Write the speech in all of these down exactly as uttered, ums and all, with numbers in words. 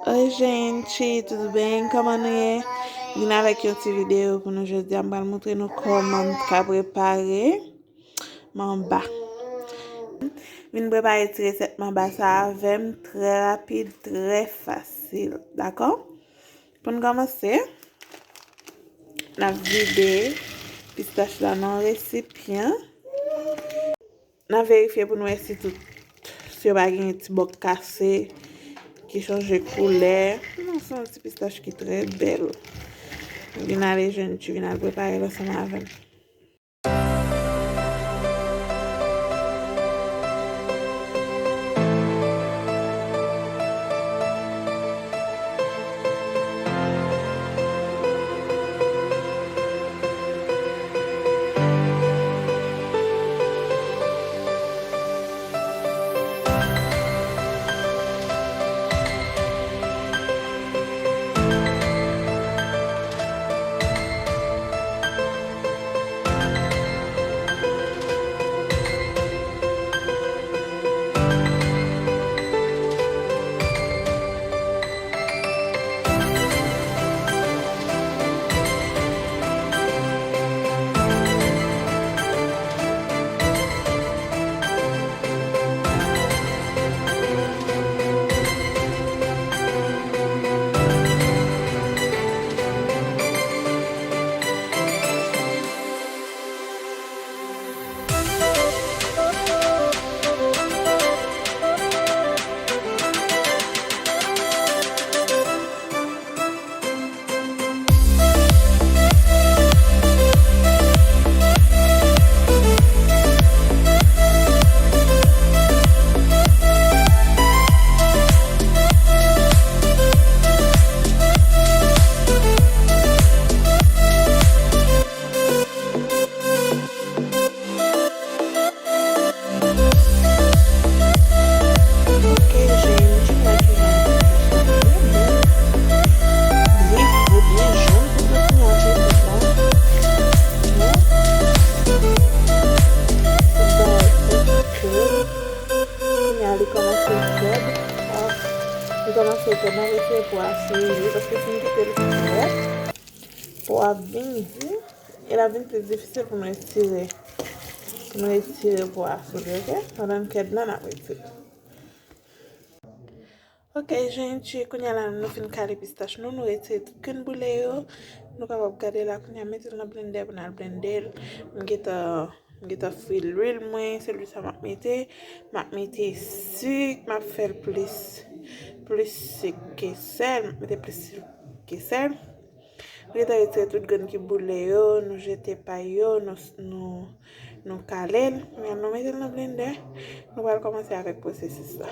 Oi, gente, tudo bem? Kòman nou ye? Vin avèk yon ti videyo pou nou jodi a. M pral montre nou kòman m ka prepare manba. Vin prepare ti resèt manba sa avè m, trè rapid, trè fasil, dakò? Pou n kòmanse, n ap vide pistach la nan yon resipyan. N ap verifye pou n wè si tout, si yo pa gen ti bòk kase ki chanje koulè. Non, se yon ti pistach ki trè bèl. Vin ale jwenn ti, vin al prepare l ansanm avè m. Ok, gente, pra que não. Byen, byen jòn pou kontinye ak resèt la. Bon. Kounye a, li kòmanse rèd. Ah, li kòmanse rèd. N ap retire po a sou li, paske si n kite li rèd, po a ap vin di, e l ap vin plis difisil pou nou retire, pou nou retire po a sou li, ok? Pandan n kèd la, n ap retire. Ok, gente, kounye a la, nou fin kale pistach nou, nou retire tout grenn boule yo. Nou kapab gade la kounye a, mete l nan blendè pou n al blende l. M gentan, m gentan fri lwil mwen, se lwil sa m ap mete. M ap mete sik, m ap fè l plis, plis sik ke sèl, m ap mete plis sik ke sèl. Nou gentan retire tout grenn ki boule yo, nou jete pay yo, nou, nou, nou kale l. Men nou mete l nan blendè. Nou pral kòmanse avèk pwosesis la.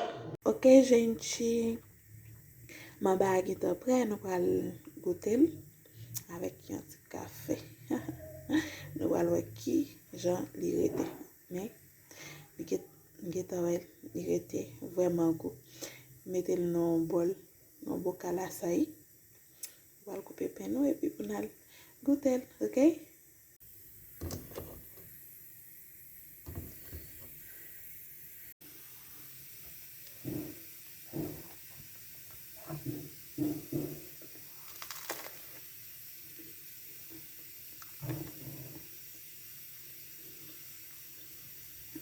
Ok, gente. Manba a gentan prè, nou pral goute l avèk yon ti kafe. Nou pral wè ki jan li rete. Men, li gen, gentan wè li rete vrèman gou. Mete l nan yon bòl, nan yon bokal asayi. Pral koupe pen nou epi pou n al goute l, ok?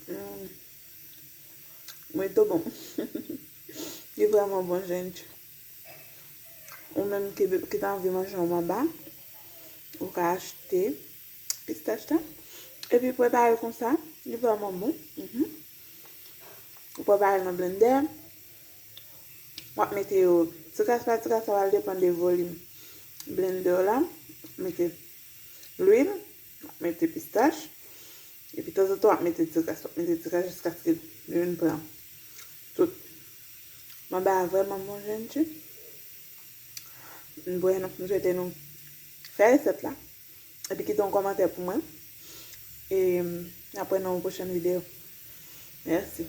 Mm. Muito bom. Li vrèman bon, gente. Ou menm ki, ki ta anvi manje yon manba, ou ka achte pistach la. Epi prepare l konsa, li vrèman bon. Mhm. Ou prepare l nan blendè. W ap mete yo ti kras pa ti kras, sa pral depann de volim blendè w la. Mete lwil, w ap mete pistach. Epi tanzantan w ap mete ti kras, w ap mete ti kras jiskaske li vin pran tout. Manba a vrèman bon, jèn fi. M swete nou fè resèt la. Epi kite yon kòmantè pou mwen. E n ap wè nan yon pwochèn videyo. Mèsi.